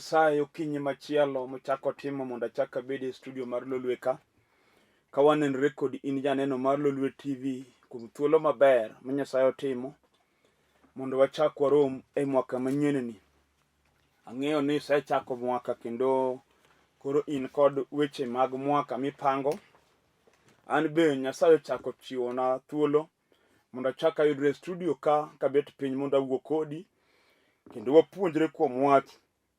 Nyasaye okinyi machielo mochako timo mondo achak abed e studio mar Lolwe ka. Ka wanenre kodi in janeno mar Lolwe TV kuom thuolo maber ma Nyasaye otimo mondo wachak warom e mwaka manyien ni. Ang'eyo ni isechako mwaka kendo koro in kod weche mag mwaka mipango. An be Nyasaye ochako chiwona thuolo mondo achak ayudre e studio ka kabet piny mondo awuo kodi kendo wapuonjre kuom wach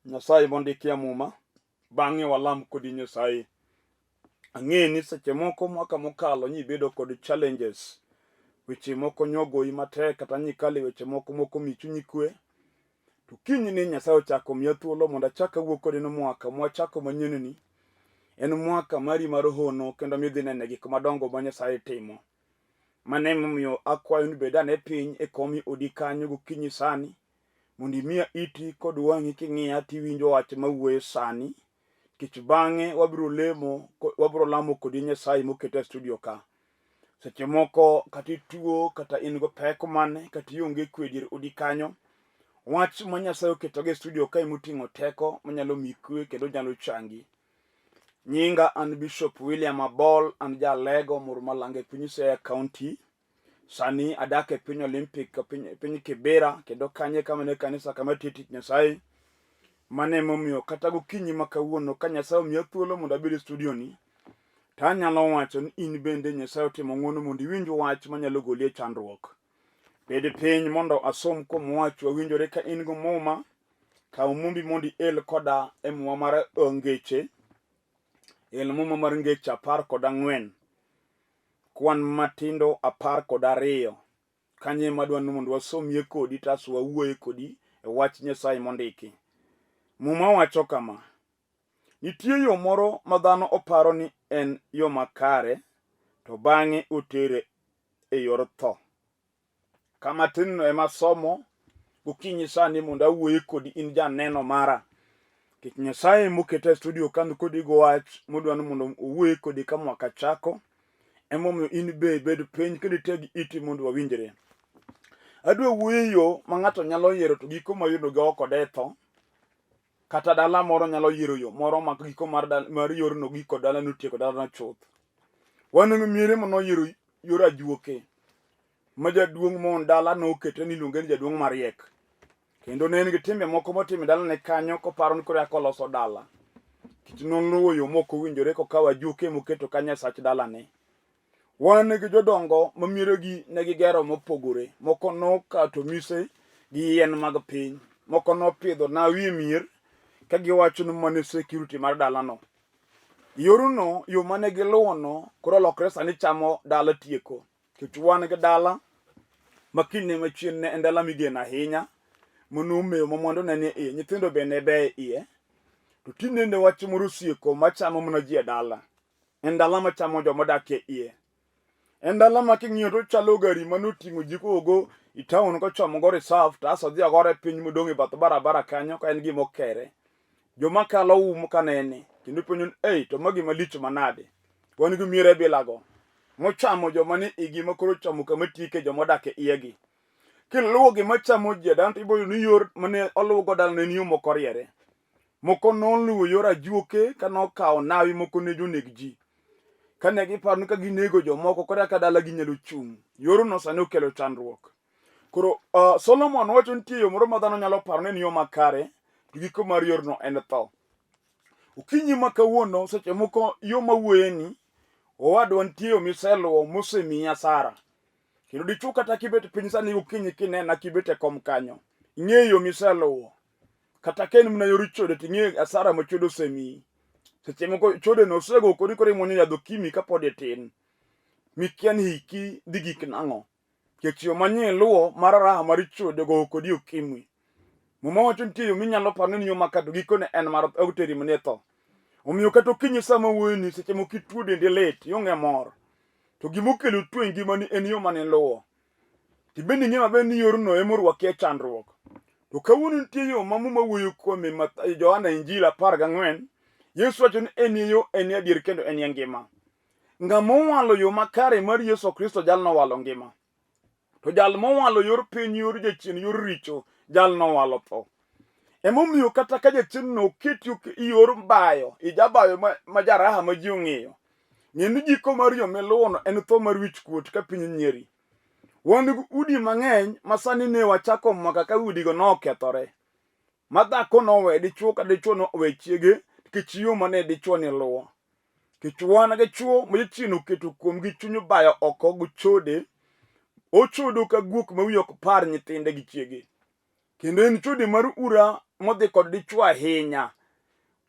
Nyasaye mondiki e Muma, bang'e walam kodi Nyasaye. Ang'e ni seche moko mwaka mokalo nyibedo kod challenges, weche moko nyogoyi matek kata nyikale weche moko moko mi chunyi kwe. To kinyni Nyasaye ochako miya thuolo mondo achak awuo kodi ni mwaka mwachako manyien ni en mwaka mari mar hono kendo midhi nene gik madongo ma Nyasaye timo. Mano emomiyo akwayo ni bed ane piny e komi odi kanyo gokinyi sani mondo imiya iti kod wang'i king'iya tiwinjo wach mawuoyo sani nikech bang'e wabiro lemo wabiro lamo kodi Nyasaye moketa e studio ka. Seche moko kata ituo kata in go pek mane kata ionge kwe dier odi kanyo, wach ma Nyasaye oketogo e studio kae moting'o teko manyalo miyi kwe kendo nyalo changi. Nyinga an Bishop William Abol, an jalego Murmalanga e piny Siaya County. Sani adak e piny Olympic, piny, piny Kibera, kendo kanye kama ne kanisa kama tiyo tich Nyasaye. Mano emomiyo kata gokinyi ma kawuono ka Nyasaye omiya thuolo mondo abed e studio ni, to anyalo wacho ni in bende Nyasaye otimo ng'wono mondo iwinj wach manyalo goli e chandruok. Bed piny mondo asom kuom wach wawinjore ka in go muma Kaw mumbi mondo iel koda e muma mar Ngeche. El muma mar Ngeche 14. Kwan matindo 12. Kanyo ema adwa ni mondo wasomie kodi tas wawuoye kodi e wach Nyasaye mondiki. Muma wacho kama. Nitie yo moro ma dhano oparo ni en yo makare, to bang'e otere e yor tho. Kama tinno ema somo gokinyi sani mondo awuoye kodi in janeno mara. Nikech Nyasaye moketa e studio kan kodi go wach modwa ni mondo owuoye kodi ka mwaka chako. Emomiyo in be bed piny kendo iteg iti mondo wawinjre. Adwa wuoyo e yo ma ng'ato nyalo yiero to giko ma yudo go kode e tho. Kata dala moro nyalo yiero yo moro ma giko mar, dal, mar yorno giko dalano tieko dalano chuth. Wan gi miere ma noyiero yor ajuoke ma jaduong' mon dala nokete ni iluonge ni jaduong' mariek. Kendo ne en gi timbe moko motimo e dalane kanyo koparo ni koro eka oloso dala. Nikech noluwo yo mok owinjore kokawo ajuoke moketo ka nyasach dalane. Wan gi jodongo ma mieregi ne gigero mopogore. Moko nokato mise gi yien mag piny, moko nopidho nawi e mier ka giwacho ni mano e security mar dalano. Yorno, yo mane giluwono koro olokre sani chamo dala tieko. Nikech wan gi dala ma kinde machien ne en dala migeno ahinya, manomewo ma mwandu ne nie iye, nyithindo be ne beyo e iye. To tinende wach moro osieko machamo mana ji e dala. En dala machamo joma odak e iye. En dala ma king'iyo to chalo gari mane oting'o ji kogo e town kochomo go reserve to aso odhi ogore piny modong' e bath barabara kanyo ka en gima okere. Joma kalo um ka nene kendo penjo ni ei to ma gima lich manade. Wan gi miere bilago mochamo joma ni igi ma koro chamo kama tike joma odak e iyegi. Kiluwo gima chamo ji e dala to ibo yudo ni yor mane oluwgo dala ne en yo mok oriere. Moko noluwo yor ajuoke ka nokawo nawi moko ne joneg ji. Kane giparo ni ka ginego jomoko koro eka dala ginyalo chung'. Yorno sani okelo chandruok. Koro Solomon wacho nitie yo moro ma dhano nyalo paro ni en yo makare, to giko mar yorno en tho. Okinyi ma kawuono seche moko yo mawuoyeni owadwa nitie yo miseluwo mosemiyi asara. Kendo dichwo kata kibet piny sani gokinyi kinena kibet e kom kanyo, ing'eyo yo miseluwo. Kata ka en mana yor chode to ing'eyo asara ma chode osemiyi. Seche moko chode no osego kodi koro imuonyo yadh okimi kapod itin. Mikia ni hiki dhi gik nang'o. Nikech yo manye iluwo mar raha mar chode gogo kodi okimwi. Muma wacho nitie yo minyalo paro ni yo maka to gikone en mar oteri mana e tho. Omiyo kata okinyi sama wuoyoni seche moko ituo dendi lit, ionge mor. To gima okelo tuo e ngimani en yo mane iluwo. Tibende ing'e maber ni yorno ema orwaki e chandruok. To kawuono nitie yo ma Muma wuoyo kuome Johana Injili 14, Yesu wacho ni en e yo, en e adier kendo en e ngima. Ng'ama owalo yo makare mar Yesu Kristo jalno owalo ngima. To jal mowalo yor piny, yor jachien, yor richo, jalno owalo tho. Emomiyo kata ka jachien-no oketi iyor bayo, ijabayo ma jaraha ma ji ong'eyo, ng'e ni giko mar yo miluwono en tho mar wich kuot ka piny nyieri. Wan gi udi mang'eny ma sani ne wachako mwaka ka udigo nokethore. Ma dhako nowe dichwo ka dichwo nowe chiege nikech yo mane dichwo ni luwo. Nikech wan gi chwo ma jachien oketo kuomgi chuny bayo oko gi chode, ochodo ka guok ma wiye ok par nyithinde gi chiege. Kendo en chode mar ura modhi kod dichwo ahinya.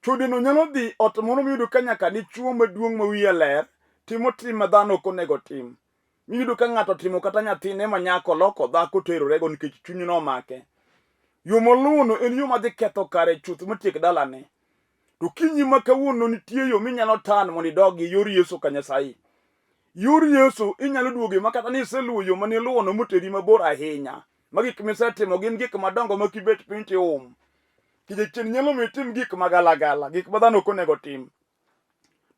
Chodeno nyalo dhi ot moro miyudo ka nyaka dichwo maduong' ma wiye ler timo tim ma dhano ok onego tim. Miyudo ka ng'ato timo kata nyathine ma nyako loko dhako terorego nikech chuny nomake. Yo moluwono en yo madhi ketho kare chuth matiek dalane. To kinyi ma kawuono nitie yo minyalo tan mondo idogi yor Yesu ka Nyasaye. Yor Yesu inyalo duoge ma kata ni iseluwo yo mane iluwono moteri mabor ahinya. Ma gik misetimo gin gik madongo ma kibet piny tium. Jachien nyalo miyo itim gik magalagala, gik ma dhano ok onego tim.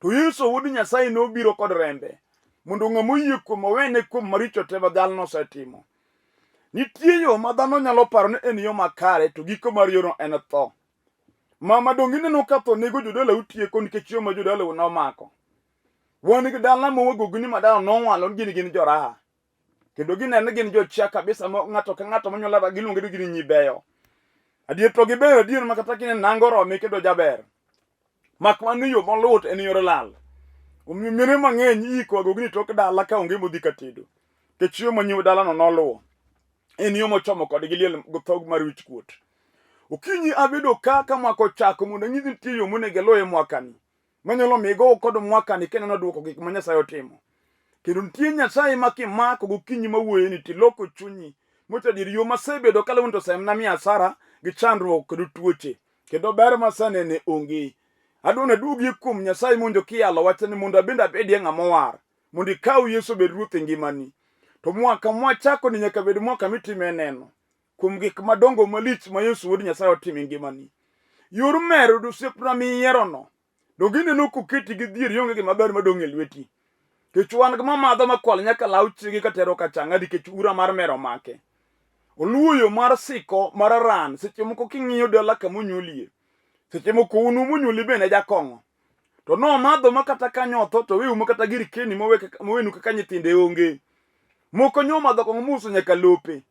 To Yesu wuod Nyasaye nobiro kod rembe mondo ng'ama oyie kuom owene kuom maricho te ma dhano osetimo. Nitie yo ma dhano nyalo paro ni en yo makare to giko mar yorno en tho. Mama donge ineno ka tho nego jodalau tieko nikech yo ma jodalau nomako. Wan gi dala ma wagogni ma dala nowalo ni gin gin joraha. Kendo gineno ni gin jochia kabisa ma ng'ato ka ng'ato monyuola giluonge ni gin nyibeyo. Adier to gibeyo adier ma kata kineno nango rome kendo jaber. Mak mana ni yo moluwo to en yor lal. Omiyo mine mang'eny iiko agogni tok dala ka onge modhi ka tedo. Nikech yo ma nyiw dalano noluwo en yo mochomo kodgi liel tho mar wich kuot. Okinyi abedo ka ka mwaka ochako mondo anyisi nitie yo monego iluw e mwakani. Manyalo miyo igow kod mwakani kineno duoko gik ma Nyasaye otimo. Kendo nitie Nyasaye ma kimako gokinyi mawuoyeni tiloko chunyi mocha adier yo masebedo kaluwo to osemna mi asara gi chandruok kod tuoche kendo ber masenene onge. Adwa ni aduogie kuom Nyasaye mondo kiyalo wachni mondo abende abedie ng'ama owar. Mondo ikaw Yesu obed ruoth e ngimani. To mwaka mwachako ni nyaka bed mwaka mitime neno kuom gik madongo malich ma Yesu wuod Nyasaye otimo e ngimani. Yor mer od osiepna miyierono. Donge ineno koketi gi dhier ionge gima ber madong' e lweti. Nikech wan gi mamadho makwal nyaka law chiege katero kachanga nikech ura mar mer omake. Oluwo yo mar siko mar ran seche moko king'iyo dala kama onyuolie. Seche moko unu monyuoli bende jakong'o. To nomadho ma kata kanyo otho to weu ma kata girkeni mowenu kaka nyithinde onge. Moko nyomadho kong'o mouso nyaka lope.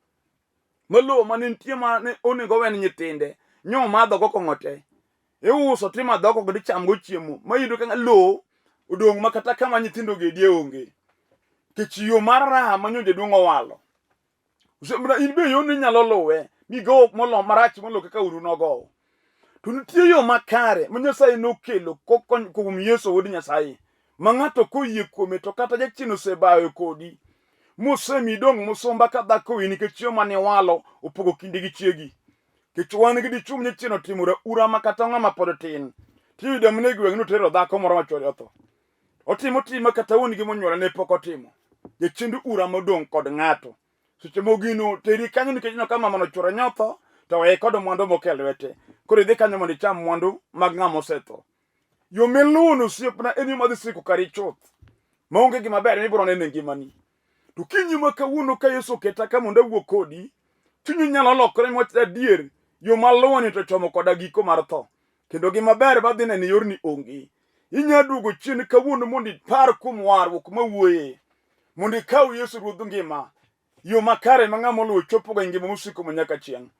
Ma lowo mane nitie mane onego owen nyithinde nyomadho go kong'o te. Iuso timadho go kendo icham go chiemo. Ma iyudo ka lowo odong' ma kata kama nyithindo ogedie onge. Nikech yo mar raha ma nyo jaduong' owalo. Osiepna in be yorno inyalo luwe migow molo marach molo kaka uru nogowo. To nitie yo makare ma Nyasaye nokelo kuom Yesu wuod Nyasaye ma ng'ato koyie kuome to kata jachien osebayo kodi mosemi idong' musumba ka dhako wi nikech yo mane iwalo opogo kindi gi chiegi. Nikech wan gi dichwo ma jachien otimo ura ma kata ng'ama pod tin tiyudo mana e gweng' notero dhako moro ma chwore otho. Otimo tim ma kata wuon gi monyuole ne pok otimo. Jachiend ura modong' kod ng'ato. Seche moko gino teri kanyo nikech ineno ka mamano chwore nyotho to weye kod mwandu moko e lwete. Koro idhi kanyo mondo icham mwandu mag ng'ama osetho. Yo miluwono osiepna en yo madhi siko kari chuth. Maonge gima ber mibiro neno e ngimani. To kinyi ma kawuono ka Yesu oketa ka mondo awuo kodi, chunyi nyalo lokore miwach adier, yo maluwoni to chomo koda giko mar tho. Kendo gima ber madhi neno e yorni onge. Inya duogo chien kawuono mondo ipar kuom warruok mawuoye, mondo ikaw Yesu Ruodh ngima, yo makare ma ng'ama oluwo chopogo e ngima mosiko ma nyaka chieng'.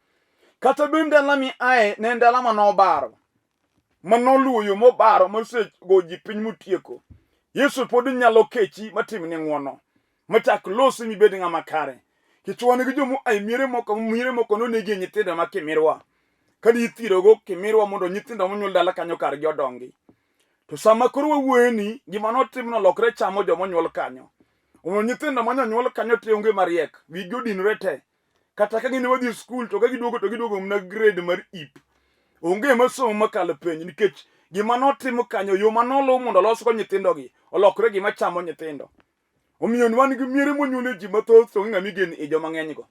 Kata bed dala miaye ne en dala ma nobaro, ma noluwo yo mobaro mosego ji piny motieko. Yesu pod nyalo kechi matimni ng'wono, machak losi mibed ng'ama kare. Nikech wan gi joma oa e miere moko, miere moko nonegie nyithindo ma kimirwa. Ka ithirogo kimirwa mondo nyithindo monyuol dala kanyo kargi odongi. To sama koro wawuoyeni, gima notimno olokre chamo joma onyuol kanyo. Omiyo nyithindo ma nyonyuol kanyo te onge mariek, wigi odinore te. Kata ka gin wadhi skul to ka giduogo to giduogo mana grade mar ip. Onge masomo makalo penj nikech gima notimo kanyo, yo ma noluw mondo olosgo nyithindogi olokre gima chamo nyithindo. Omiyo wan gi miere monyuole ji mathoth to onge ng'ama igeno e joma ng'eny go.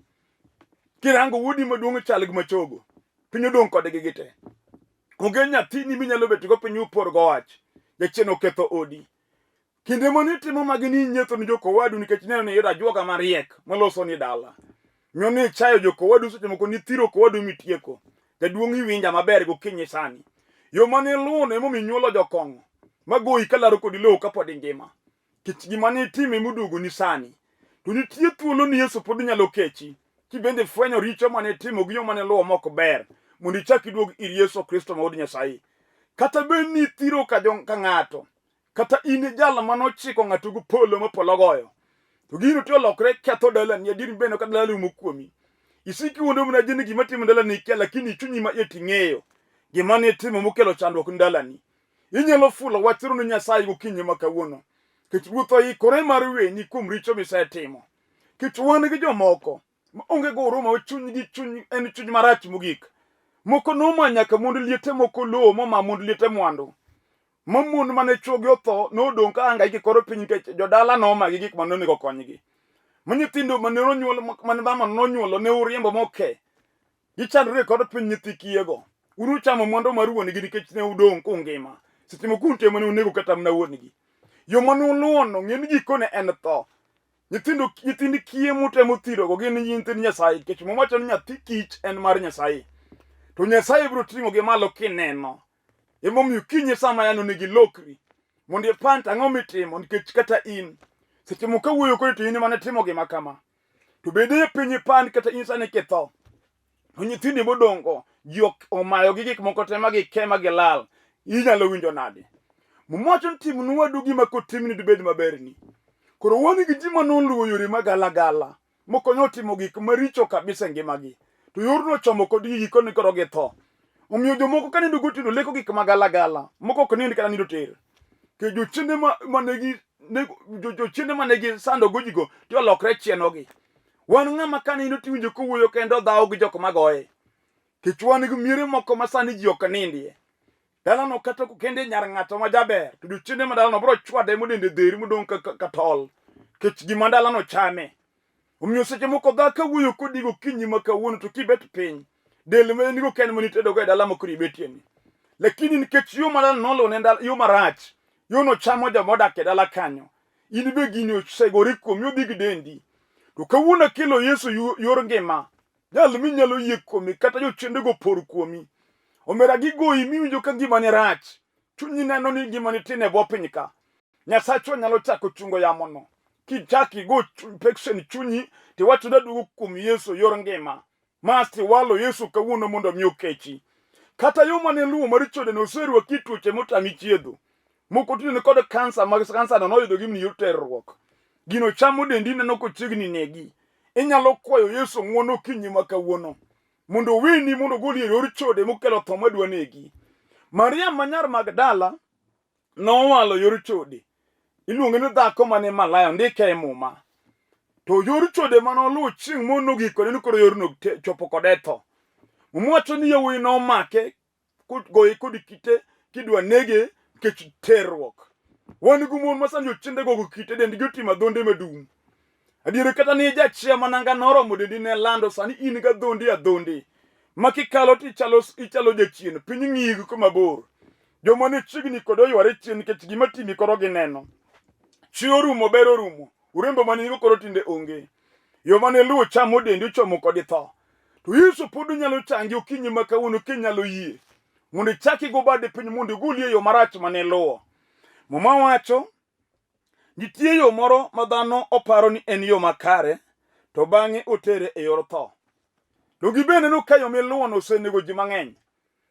Kirango wuodi maduong' chal gi machogo, piny odong' kodgi gite. Onge nyathini minyalo bet go piny upor go wach. Jachien oketho odi. Kinde mane itimo magi ni inyietho ni jokowadu nikech ineno ni iyudo ajuoga mariek maloso ni dala. Miyo ni ichayo jokowadu seche moko nithiro kowadu mitieko. Jaduong' iwinja maber gokinyi sani. Yo mane iluwono emomiyo inyuolo jokong'o magoyi kalaro kodi lowo kapod ingima. Kech gima ne itimo emoduogoni sani. To nitie thuolo ni Yesu pod nyalo kechi. Kibende fwenyo richo mane itimo gi yo mane iluwo mok ber, mondo ichak iduog ir Yesu Kristo ma Wuod Nyasaye. Kata bed ni ithiro ka, ka ng'ato, kata in e jal mane ochiko ng'ato gi polo ma polo goyo, to gino to olokre ketho dalani, adier bende ka dalani rumo kuomi. Isiki wuondo mana ji ni gima timo dalani ikia, lakini chunyi ma iye ting'eyo gima ne itimo mokelo chandruok ni dalani. Inyalo fulo wachno ne Nyasaye gokinyi ma kawuono. Nikech Ruoth oikore mar weni kuom richo misetimo. Nikech wan gi jomoko ma onge go huruma, ma chunygi chuny en chuny marach mogik. Moko noma nyaka mond liete moko lowo moma mond liete mwandu. Ma mon mane chwogi otho nodong' ka hangaiki koro piny nikech jodala noma gi gik mane onego konygi. Ma nyithindo mane onyuol mane mama nonyuolo ne uriembo moke. Gichandore e kor piny nyithi kiyego. Un uchamo mwandu mar wuon-gi nikech ne udong' kungima. Seche moko un to ema ne unego kata mana wuon-gi. Yo mane uluwono ng'e ni gikone en tho. Nyithindo nyithind kiye mutemo thirogo gin nyithind Nyasaye nikech Muma wacho ni nyathi kich en mar Nyasaye. To Nyasaye biro ting'ogi malo kineno. Emomiyo kinyi sama yano onego ilokri mondo ipant ang'o mitimo nikech kata in seche moko awuoyo kodi to in ema nitimo gima kama. To bende e piny ipand kata in sani kitho to nyithindi modong'go ji omayo gi gik moko te ma gike ma gilal inyalo winjo nade? Muma wacho ni timnu wadu gima kotimni dibed maberni. Koro wan gi ji manoluwo yore magalagala moko notimo gik maricho kabisa e ngimagi to yorno ochomo kodgi gikone koro githo. Omiyo jomoko ka nindo gotieno leko gik magalagala moko ok nind kata nindo tir. Ke jochiende ma manegi jochiende mane gisando go jigo to olokre chienogi. Wan ng'ama ka nindo tiwinjo kowuoyo kendo odhawo gi jok magoye. Kech wan gi miere moko ma sani ji ok nindie. Dalano kata kokende nyar ng'ato ma jaber to jochiende ma dalano biro chwade modende dheri modong' ka, ka, ka tol. Kech gima dalano chame. Omiyo seche moko dhako wuoyo kodi gokinyi ma kawuono to kibet piny, del ma in go ka en mana itedogo e dala ma koro ibetie ni. Lakini nikech yo ma dala noluwo ne en yo marach, yono chamo joma odak e dala kanyo. In be gini osegore kuomi odhi gi dendi. To kawuono akelo Yesu yor ngima, jal minyalo yie kuome kata jochiendego por kuomi. Omera gigoyi miwinjo ka ngimani rach, chunyi neno ni ngimani tin e bwo piny ka. Nyasachwa nyalo chako chungo yamono. Kichak igo peksen chunyi tiwacho naduogo kuom Yesu yor ngima. Mas tiwalo Yesu kawuono mondo mi okechi. Kata yo mane luwo mar chodeno oserwaki tuoche motami chiedho. Moko tinde ni kod kansa mag kansa no noyudo gi yor terruok. Gino chamo dendi neno kochiegni negi. Inyalo kwayo Yesu ng'wono okinyi ma kawuono mondo oweni mondo ogoli e yor chode mokelo tho madwa negi. Maria ma nyar Magdala nowalo yor chode. Iluonge ni dhako mane malaya ondike e Muma. To yor chode mane oluwo chieng' moro nogikone ni koro yorno chopo kode e tho. Muma wacho ni yawuoyi nomake goye kod kite kidwa nege nikech terruok. Wan gi mon ma sani jochiende gogo kite dendgi otimo adhonde madung'. Adier kata ne jachia mananga noromo dendi ne lando sani in gi adhonde adhonde ma kikalo to ichalo ichalo jachien piny ng'iyi gi kuma bor. Joma ne chiegni kode oyware chien nikech gima timi koro gineno. Chi orumo ber orumo. Urembo mane in-go koro tinde onge. Yo mane luwo chamo dendi ochomo kodi tho. To Yesu pod nyalo changi okinyi ma kawuono kinyalo yie mondo ichak igo bade piny mondo igolie yo marach mane luwo. Muma wacho nitie yo moro ma dhano oparo ni en yo makare to bang'e otere e yor tho. To gibende no ka yo miluwono osenego ji mang'eny.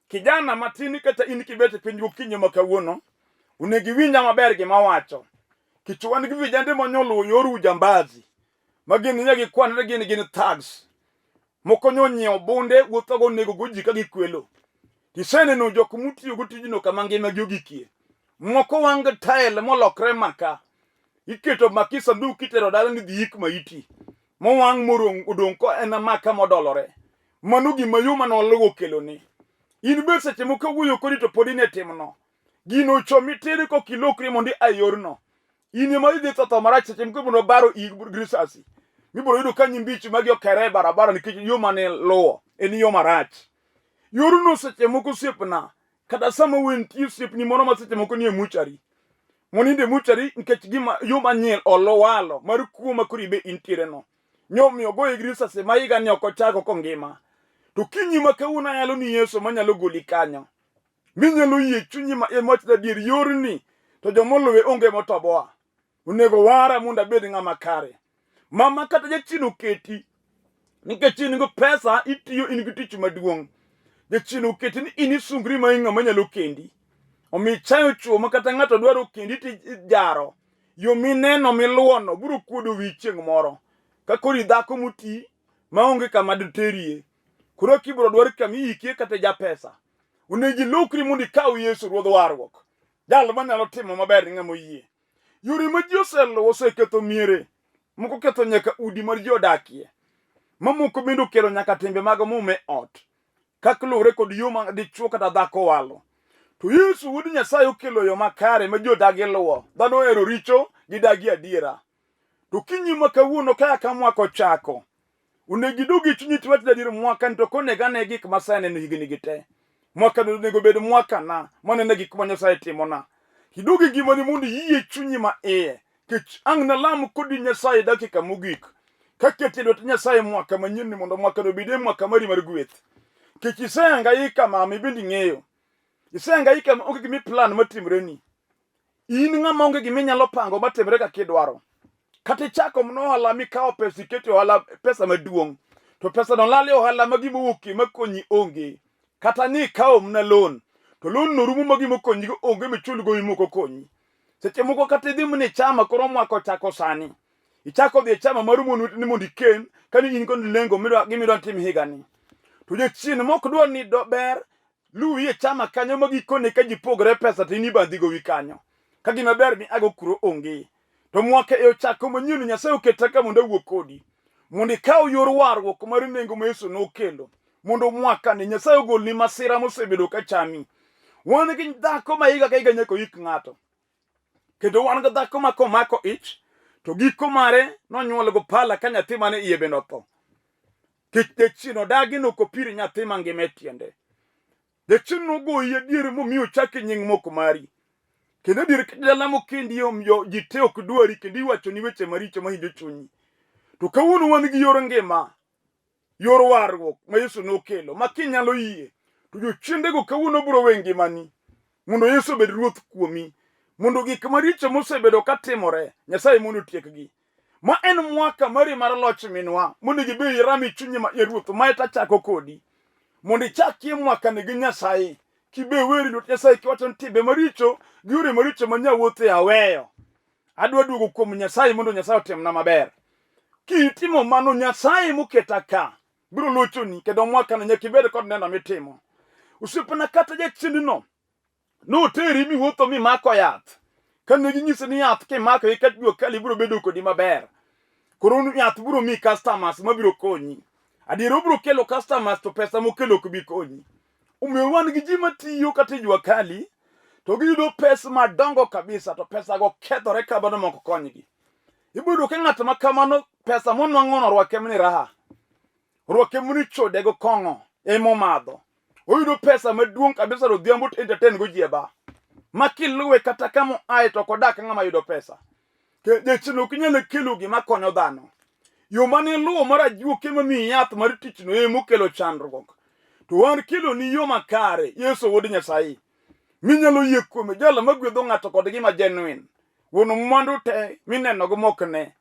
Kijana matin kata in kibet e piny gokinyi ma kawuono, onego iwinja maber gima awacho. Kech wan gi vijande manyoluwo yor ujambazi ma gin nyaka gikwanre gin gin thugs. Moko nyonyiewo bunde wuothogo nego go ji ka gikwelo. Tiseneno jok mutiyogo tijno kama ngimagi ogikie. Moko wang' tael molokre maka. Iketo maka e sanduk kitero dala ni dhi yik maiti. Mowang' morong' odong' ko en maka modolore. Mano gima yo mane oluwo okelone. In be seche moko awuoyo kodi to pod in e timno. Gino ochomi tir kok ilokri mondo ia e yorno. In ema idhi tho tho marach seche moko ibiro baro iyi gi risasi. Mibiro yudo ka nyimbich magi okere e barabara nikech yo mane luwo en yo marach. Yorno seche moko osiepna kata sama wentie osiepni moro ma seche moko nie muchari. Monindo e muchari nikech gima yo manyien olowalo mar kuo ma koro ibe intiere no. Nyomiyo ogoye gi risasi ma higa ni ok ochako kongima. To kinyi ma kawuono ayalo ni Yesu manyalo goli kanyo. Minyalo yie chunyi ma emwach adier yorni to jomoluwe onge motoboa. Onego wara mondo abed ng'ama kare. Mama kata jachien oketi nikech in gi pesa itiyo in gi tich maduong'. Jachien oketi ni in isungri ma in ng'ama nyalo kendi. Omiyo ichayo chwo ma kata ng'ato dwaro kendi to ijaro. Yo mineno miluwono biro kuodo wiyi chieng' moro. Ka koro idhako moti maonge kama doterie. Koro kibiro dwar kama iikie kata japesa. Onego ilokri mondo ikaw Yesu ruodh warruok. Jal manyalo timo maber ni ng'ama oyie. Yore ma ji oseluwo oseketho miere, moko ketho nyaka udi mar ji odakie, mamoko bende okelo nyaka timbe mag muma e ot, kaka luwore kod yo ma dichwo kata dhako walo. To Yesu Wuod Nyasaye okelo yo makare ma ji odagi luwo. Dhano ohero richo, gidagi adiera. To kinyi ma kawuono kaka ka mwaka ochako, onego idog e chunyi tiwach adier mwakani to konego ane gik ma aseneno higni gi te. Mwakani onego bed mwakana manene gik ma Nyasaye timona. Idog e ngimani mondo iyie chunyi ma iye. Kech ang' nalam kodi Nyasaye dakika mogik. Kaketi e lwet Nyasaye mwaka manyien ni mondo mwakano obed e mwaka mari mar gweth. Kech isehangaika mama ibende ing'eyo. Isehangaika ma onge gima iplan matimreni. In ng'ama onge gima inyalo pango matimre kaka idwaro. Kata ichako mana ohala mikawo pesa iketo e ohala pesa maduong' to pesano lal e ohala ma gima owuokie makonyi onge. Kata ni ikawo mana loan to loan no rumo ma gima okonyigo onge michul gowi mok okonyi. Seche moko kata idhi mana e chama koro mwaka ochako sani. Ichako dhi e chama mar mon ni mondo iken kani in kod lengo midwa gimidwa tim higani. To jachien mok dwar ni do ber luwi e chama kanyo ma gikone ka ji pogre pesa to in ibandhi gowi kanyo. Ka gima ber mi ago kuro onge. To mwaka e ochako manyien Nyasaye oketa ka mondo awuo kodi. Mondo ikaw yor warruok mar nengo ma Yesu nokelo. Mondo mwakani Nyasaye ogolni masira mosebedo ka chami. Wan gi dhako ma higa ka higa nyaka oyik ng'ato. Kendo wan gi dhako ma komako ich to giko mare nonyuol go pala ka nyathi mane iye bende otho. Kech jachien odagi nok opir nyathi mangima e tiende. Jachien nogoyi adier momiyo ochaki nying mok mari. Kendo adier ka dala mokendi omiyo ji te ok dwari kendo iwachoni weche maricho mahinyo chunyi. To kawuono wan gi yor ngima, yor warruok ma Yesu nokelo ma kinyalo yie to jochiendego kawuono biro we ngimani mondo Yesu obed ruoth kuomi mondo gik maricho mosebedo ka timore Nyasaye mondo otiekgi. Ma en mwaka mari mar loch minwa monego ibed irami chunyi ma e ruoth ma eta chako kodi mondo ichakie mwakani gi Nyasaye kibe weri lwet Nyasaye kiwacho ni timbe maricho gi yore maricho ma nyawuothe aweyo adwa duogo kuom Nyasaye mondo Nyasaye otimna maber. Kitimo mano Nyasaye moketa ka biro lochoni kendo mwakano nyaka ibed kod neno mitimo. Osiepna kata jachiendno noteri miwuotho mimako yath. Kane ginyisi ni yath kimako eka jua kali biro bedo kodi maber. Koro yath biro miyi customers mabiro konyi. Adier obiro kelo customers to pesa mokelo ok bi konyi. Omiyo wan gi ji matiyo kata e jua kali to giyudo pesa madongo kabisa to pesa go kethore kamano mok konygi. Ibiro yudo ka ng'at ma kamano pesa monwang'ono orwake mni raha. Orwake mni chode go kong'o emomadho. Oyudo pesa maduong' kabisa to odhiambo to entertain go ji e bar. Ma kiluwe kata kama oaye to ok odak ng'ama yudo pesa. Jachien ok nyal kelo gima konyo dhano. Yo mane iluwo mar ajuoke mamiyi yath mar tichno ema okelo chandruok. To wan keloni yo makare, Yesu Wuod Nyasaye. Minyalo yie kuome, jal magwedho ng'ato kod gima genuine. Wuon mwandu te mineno go mok ne.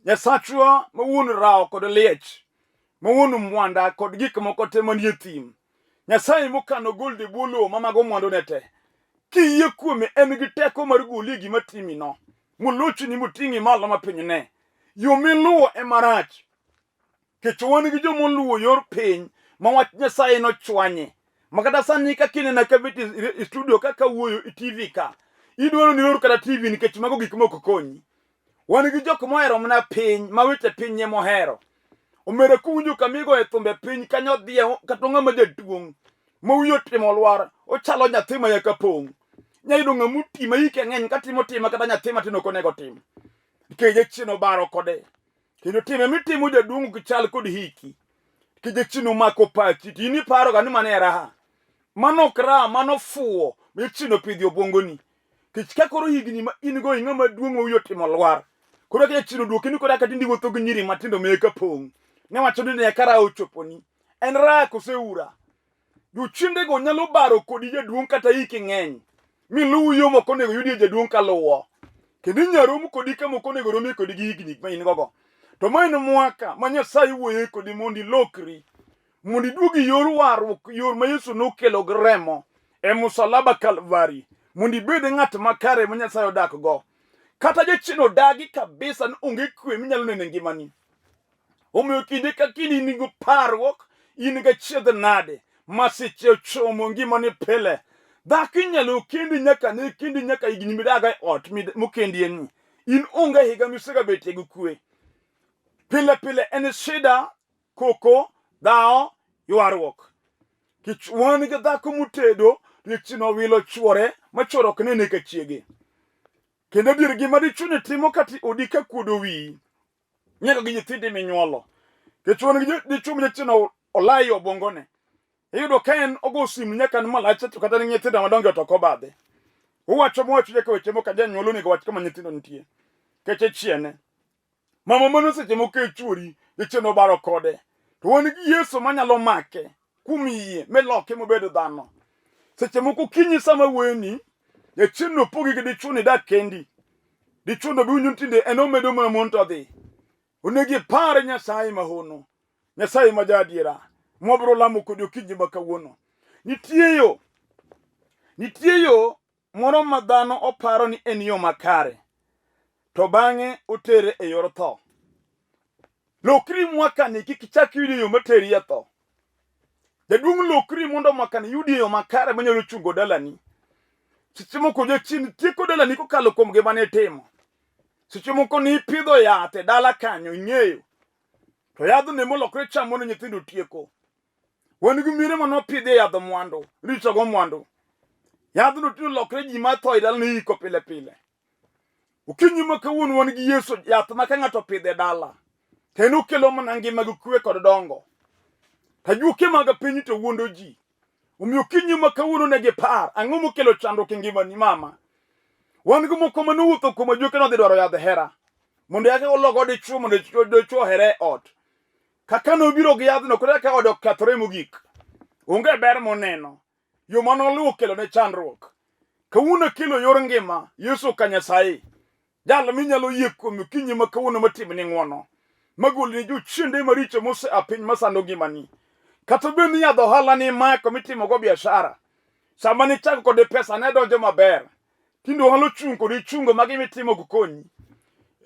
Nyasachwa ma wuon rawo kod liech, ma wuon mwanda kod gik moko te manie thim. Nyasaye mokano gold e bwo lowo ma mago mwandune te. Kiyie kuome en gi teko mar goli e gima timino. Molochni moting'i malo ma piny ne. Yo miluwo ema rach. Kech wan gi joma oluwo yor piny ma wach Nyasaye nochwanye. Ma kata sani kaka inena ka bet e studio kaka wuoyo e TV ka, idwaro ni ilor kata TV nikech mago gik mok konyi. Wan gi jok mohero mana piny, ma weche piny ema ohero. Omera kuwinjo kama igoye thumbe piny kanyo odhiye kata ng'ama jaduong' ma wiye otimo lwar, ochalo nyathi ma yaka pong'. Inya yudo ng'ama oti ma hike ng'eny katimo tim ma kata nyathi matin ok onego otim. Nikech jachien obaro kode. Kendo time mitimo jaduong' ok chal kod hiki. Nikech jachien omako pachi to in iparoga ni mano e raha. Mano ok raha, mano fuwo ma jachien opidho e obwongoni. Kech ka koro higni ma in go ing'ama duong' ma wiyi otimo lwar. Koro ka jachien oduoki ni koro kata iwuotho gi nyiri matindo ma eka pong'. Ne wacho ni ne ka raha ochoponi. En raya kose ura? Jochiendego nyalo baro kodi jaduong' kata hiki ng'eny. Miluw yo mok onego yudie jaduong' kaluwo. Kendo inyalo rom kodi kama ok onego romie kodi gi higni ma in gogo. To ma en mwaka ma Nyasaye wuoyoe kodi mondo ilokri. Mondo iduog e yor warruok, yor ma Yesu nokelo gi remo e musalaba Kalvari. Mondo ibed ng'at makare ma Nyasaye odak go. Kata jachien odagi kabisa ni onge kwe minyalo neno e ngimani. Omiyo kinde ka kinde in gi parruok, in gi achiedh nade, masiche ochomo ngimani pile. Dhako inyalo kendi nyaka ne kendi nyaka higni midago e ot mokendie ni. In onge higa misegabetie gi kwe. Pile pile en shida, koko, dhawo, ywaruok. Kech wan gi dhako motedo, jachien owilo chwore ma chwore ok nene ka chiege. Kendo adier gima dichwo ni timo kata odi ka kuodo wiyi, nyaka gi nyithindi minyuolo. Kech wan gi dichwo ma jachien olayi obwongone. Iyudo ka en ogo simu nyaka ne malacha to kata ne nyithindo madongo to ok obadhe. Owacho mowacho nyaka weche moko ka janyuol onego wach kama nyithindo nitie. Kech achiene. Mama mano seche moko e chuori, jachien obaro kode. To wan gi Yesu manyalo make kuom yie miloke mobedo dhano. Seche moko okinyi sama wuoyoni, jachien nopogi gi dichwo ni dak kendi. Dichwo no be winjo ni tinde en omedo mana mon to odhi. Onego ipar Nyasaye mahono, Nyasaye ma jaadiera, mwabiro lamo kodi okinyi ma kawuono. Nitie yo, nitie yo moro ma dhano oparo ni en yo makare, to bang'e otere e yor tho. Lokri mwakani kik ichak iyud yo materi e tho. Jaduong' lokri mondo mwakani iyud yo makare manyalo chungo dalani. Seche moko jachien tieko dalani kokalo kuom gima nitimo. Seche moko nipidho yath e dala kanyo ing'eyo. To yadhno emolokre cham mondo nyithindo tieko. Wan gi mine mane opidhi e yadho mwandu, ritogo mwandu. Yadhno tinde olokre ji matho e dalano iyiko pile pile. Okinyi ma kawuono wan gi Yesu yath ma ka ng'ato opidho e dala, to en okelo mana ngima gi kwe kod dongo. To ajuoke mag piny to wuondo ji. Omiyo okinyi ma kawuono ne gipar, ang'o mokelo chandruok e ngimani mama? Wan gi moko mane owuotho kuom ajuoke nodhi dwaro yadh hera. Mondo yake ologo dichwo mondo dichwo ohere e ot. Kaka nobiro gi yadhno kod kaka ode okethore mogik. Onge ber moneno. Yo mane oluwo kelo ne chandruok. Kawuono akelo yor ngima, Yesu ka Nyasaye. Jal minyalo yie kuome okinyi ma kawuono matimni ng'wono. Magolni jochiende maricho mosea piny masando ngimani. Kata bed ni yadh ohala ni imako mitimogo biashara. Sama nichako kode pesa ne donjo maber. Tinde ohala ochung' kodi chungo magi mitimo ok konyi.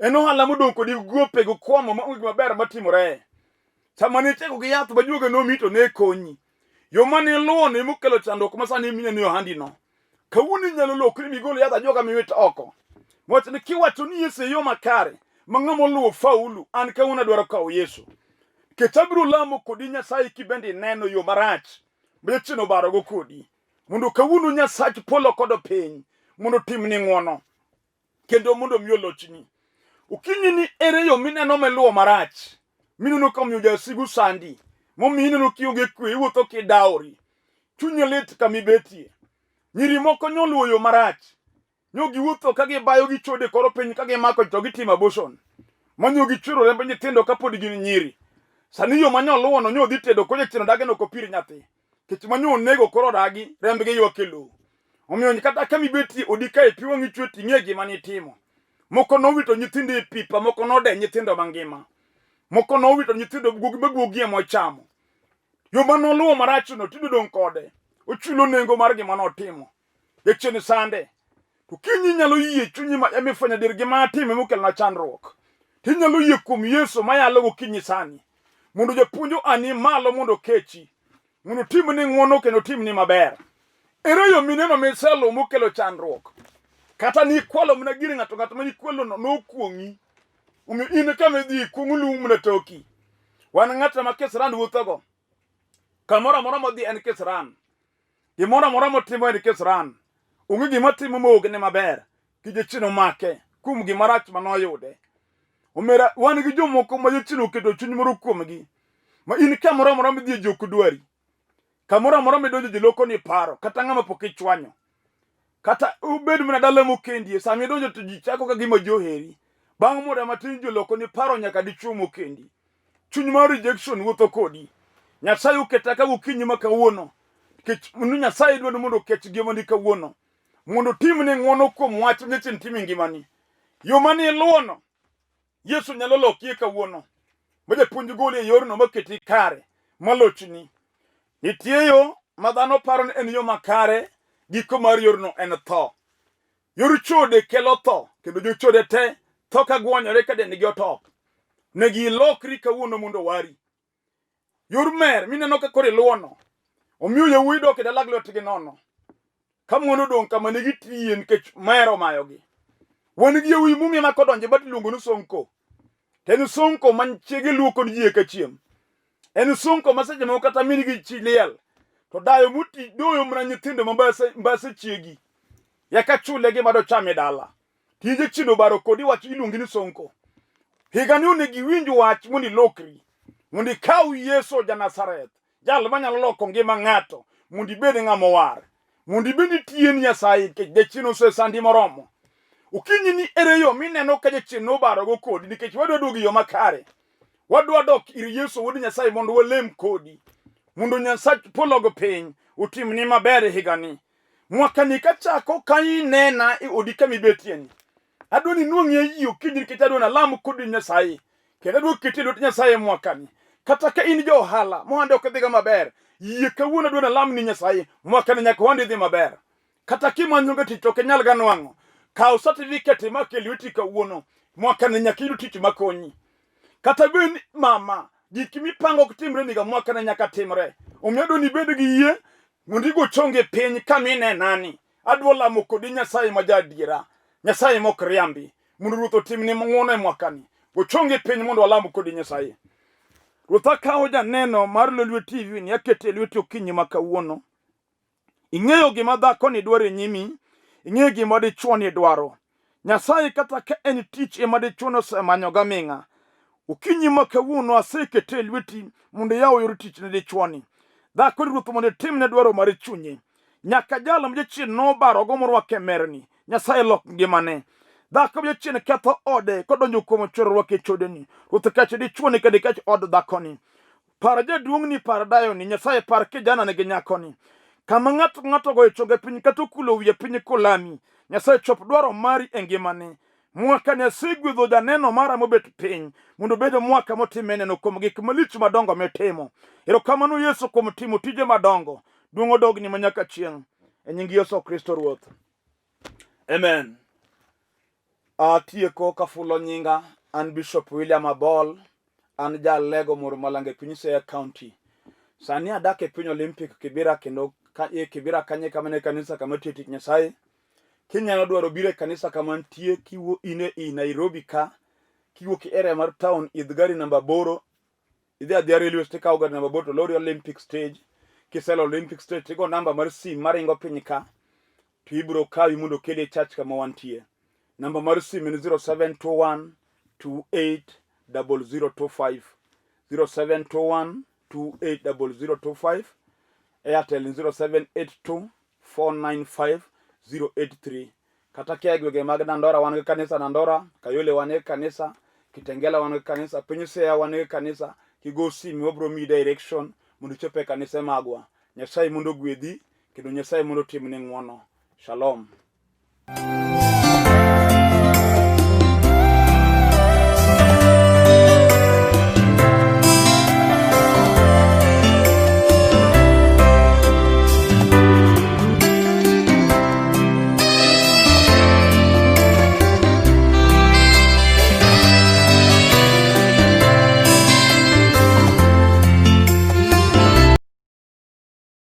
En ohala modong' kodi gope gi kwamo ma onge gima ber matimore. Sama nichako gi yath ma juoga nomi to ne konyi. Yo mane iluwo no emokelo chandruok ma sani mineno e ohandi no. Kawuono inyalo lokri migol yadh ajuoga miwit oko. Wach ni kiwacho ni Yesu e yo makare ma ng'ama oluwo faulu, an kawuono adwaro kawo Yesu. Nikech abiro lamo kodi Nyasaye kibende ineno yo marach ma jachien obarogo kodi. Mondo kawuono Nyasach polo kod piny mondo otimni ng'wono kendo mondo omi olochni. Okinyi ni ere yo mineno miluwo marach mineno ka omiyo jasigu sandi momiyo ineno kionge kwe iwuotho kidawori chunyi lit kama ibetie. Nyiri moko nyoluwo yo marach Nyo giwuotho ka gibayo gi chode koro piny ka gimako to gitimo abortion. Manyo gichwero remb nyithindo kapod gin nyiri. Sani yo manyo luwo no nyo dhi tedo ko jachien odagi no kopir nyathi. Kech manyo onego koro odagi rembgi ywak e lowo. Omiyo kata kama ibetie odi kae pi wang'i chwe ting'e gima nitimo. Moko nowito nyithindo e pipa, moko node nyithindo mangima. Moko nowito nyithindo guogi ma guogi ema ochamo. Yo ma noluwo marachno tinde odong' kode. Ochulo nengo mar gima notimo. Jachien sande. To kinyi inyalo yie chunyi ma emifwenyo adier gima atimo emokelona chandruok. To inyalo yie kuom Yesu mayalo gokinyi sani. Mondo japuonj oani malo mondo okechi. Mondo otimni ng'wono kendo otimni maber. Ere yo mineno miseluwo mokelo chandruok? Kata nikwalo mana gir ng'ato, ng'at ma nikwalo no nokuong'i. Omiyo in kama idhi kuong' luw mana toki. Wan ng'at ma kisran wuothogo. Kamoro amora modhi en kisran. Gimoro amora motimo en kisran. Onge gima timo mowuokne maber. Ki jachien omake kuom gima rach ma noyude. Omera, wan gi jomoko ma jachien oketo chuny moro kuomgi. Ma in kamoro amora midhi ji ok dwari. Kamoro amora midonjo ji loko ni paro kata ng'ama pok ichwanyo. Kata ubed mana dala mokendie, sama idonjo to ji chako ka gima ji oheri. Bang' muda matin ji oloko ni paro nyaka dichwo mokendi. Chuny mar rejection wuotho kodi. Nyasaye oketa ka gokinyi ma kawuono. Nikech Nyasaye dwaro mondo okech ngimani kawuono. Mondo otimni ng'wono kuom wach jachien timo e ngimani. Yo mane iluwono, Yesu nyalo lokie kawuono. Ma japuonj goli e yorno maketi kare, malochni. Nitie yo ma dhano paro ni en yo makare, giko mar yorno en tho. Yor chode kelo tho, kendo jochode te tho ka gwonyore ka dendgi otop. Negi ilokri kawuono mondo owari. Yor mer mineno ka koro iluwono, omiyo yawuoyi dok e dala gi lwetgi nono. Ka mon odong' kama ne gitiye nikech mer omayogi. Wan gi yawuoyi mong'e ma kodonjo e bat iluongo ni sonko. To en sonko ma chiege luoko ni ji eka chiem. En sonko ma seche moko kata min gi chi liel to dayo moti doyo mana nyithindo ma mbase mbase chiegi. Yaka chule gima docham e dala. Tije chido baro kodi wach iluongi ni sonko. Higani onego iwinj wach mondo ilokri. Mondo ikaw Yesu ja Nazareth, jal manyalo loko ngima ng'ato mondo ibed ng'ama owar. Mondo ibed itiye ni Nyasaye nikech jachien osesandi moromo. Okinyi ni ere yo mineno ka jachien nobarogo kodi nikech wadwa duogo e yo makare. Wadwa dok ir Yesu wuod Nyasaye mondo walem kodi. Mondo Nyasach polo gi piny otimni maber e higani. Mwakani kachako ka inena e odi kama ibetieni. Adwa ni inuang'ie yie okinyi nikech adwa ni alam kodi Nyasaye. Kendo adwa keti e lwet Nyasaye mwakani. Kata ka in ja ohala mohande ok dhiga maber, yie kawuono adwa ni alam ni Nyasaye mwakani nyaka ohandi dhi maber. Kata kimanyo ga tich to ok inyal ga nwang'o. Kaw certificate imak e lweti kawuono. Mwakani nyaka iyud tich makonyi. Kata bed ni mama, gik mipango ok timre niga mwakani nyaka timre. Omiyo adwa ni ibed gi yie mondo igo chongi piny kama inenani. Adwa lamo kodi Nyasaye ma jaadiera, Nyasaye mok riambi, mondo Ruoth otimni ng'wono e mwakani. Go chongi piny mondo walam kodi Nyasaye. Ruoth akawo janeno mar Lolwe TV ni akete e lweti okinyi ma kawuono. Ing'eyo gima dhakoni dwaro e nyimi, ing'eyo gima dichwoni dwaro. Nyasaye kata ka en tich ema dichwono osemanyo gaming'a. Okinyi ma kawuono asekete e lweti mondo iyaw yor tich ne dichwoni. Dhakoni Ruoth mondo itimne dwaro mar chunye. Nyaka jal ma jachien nobarogo morwake merni, Nyasaye lok ngimane. Dhako ma jachien ketho ode kodonjo kuom chwero rwake chodeni. Ruoth kech dichwoni kendo ikech od dhakoni. Par jaduong'ni, par dayoni, Nyasaye par kijanani gi nyakoni. Kama ng'ato ng'ato goyo chonge piny kata okulo wiye piny kolami, Nyasaye chop dwaro mari e ngimane. Mwakani asegwedho janeno mara mobet piny mondo obed mwaka motime neno kuom gik malich madongo mitimo. Erokamano Yesu kuom timo tije madongo. Duong' odogni manyaka chieng'. E nying Yesu Kristo Ruoth. Amen. Atieko kafulo nyinga, an Bishop William Abol, an jalego moro Malanga e piny Siaya County. Sani adak e piny Olympic Kibera kendo ka, e Kibera kanye kama ne kanisa kama tiyo tich Nyasaye. Kinyalo dwaro biro e kanisa kama nitie kiwuok in e Nairobi ka, kiwuok e area mar town idh gari namba 8 idhi adhiya railway station ikawo gari namba 8 to lori Olympic stage. Kiselo Olympic stage tigo namba mar sim maringo piny ka to ibiro kawi mondo okeli e church kama wantie. Namba mar sim en 0721 280025 0721 280025 Airtel en 0782 495 083 kata kia e gwenge mag Dandora wan gi kanisa Dandora, Kayole wan gi kanisa, Kitengela wan gi kanisa, piny Siaya wan gi kanisa. Kigo simu wabiro miyi direction mondo ichop e kanise magwa. Nyasaye mondo ogwedhi kendo Nyasaye mondo otimni ng'wono. Shalom.